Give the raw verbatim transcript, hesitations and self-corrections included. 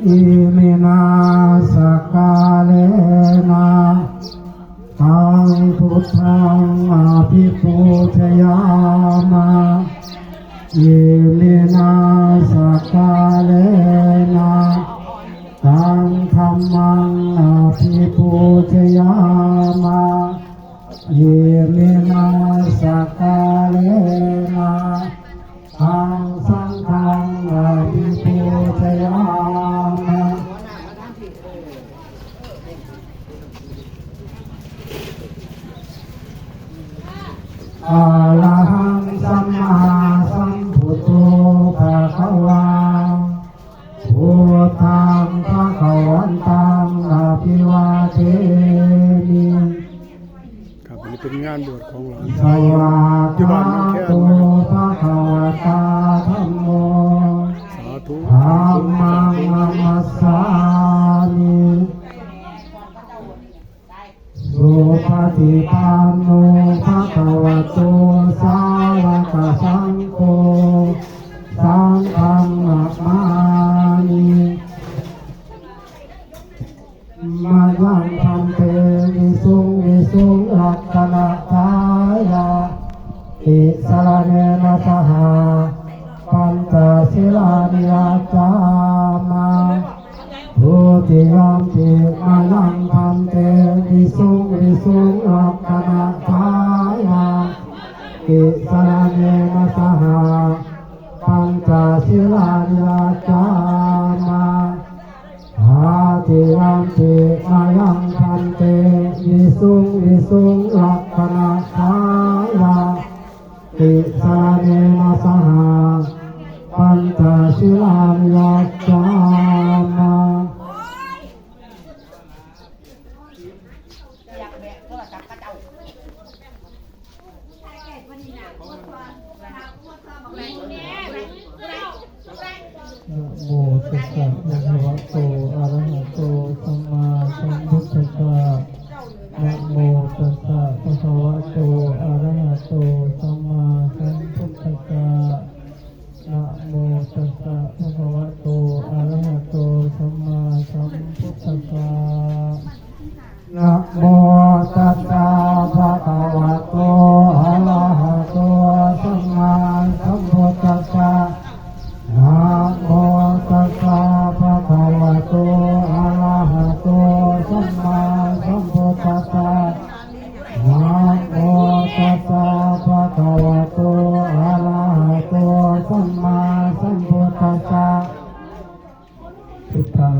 Iminā sakkārena taṃ buddhaṃ abhipūjayāma. Iminā sakkārena taṃ dhammaṃ abhipūjayāma. Iminā sakkārena taṃ saṅghaṃ abhipūjayāma. Arahaṃ sammāsambuddho bhagavā, buddhaṃ bhagavantaṃ abhivādemi. ครับ อันนี้เป็นงานบวชของหลานชายที่บ้านน้องแคนนะครับ Svākkhāto bhagavatā dhammo, สาธุ dhammaṃ namassāmi. Supaṭipanno bhagavato sāvakasaṅgho, saṅghaṃ namāmi. Mayaṃ bhante visuṃ visuṃ rakkhaṇatthāya tisaraṇena saha pañca sīlāni yācāma. Dutiyampi mayaṃ bhante visuṃ visuṃ rakkhaṇatthāya tisaraṇena saha pañca sīlāni yācāma. Tatiyampi mayaṃ bhante visuṃ visuṃ rakkhaṇatthāya tisaraṇena saha pañca sīlāni yācāma. นะโมตัสสะ ภะคะวะโต อะระหะโต สัมมาสัมพุทธัสสะ นะโมตัสสะ ภะคะวะโต อะระหะโต สัมมาสัมพุทธัสสะ นะโมตัสสะ ภะคะวะโต อะระหะโต สัมมาสัมพุทธัสสะ Namo tassa bhagavato arahato sammāsambuddhassa. Namo tassa bhagavato arahato sammāsambuddhassa. Namo tassa bhagavato arahato sammāsambuddhassa. Buddhaṃ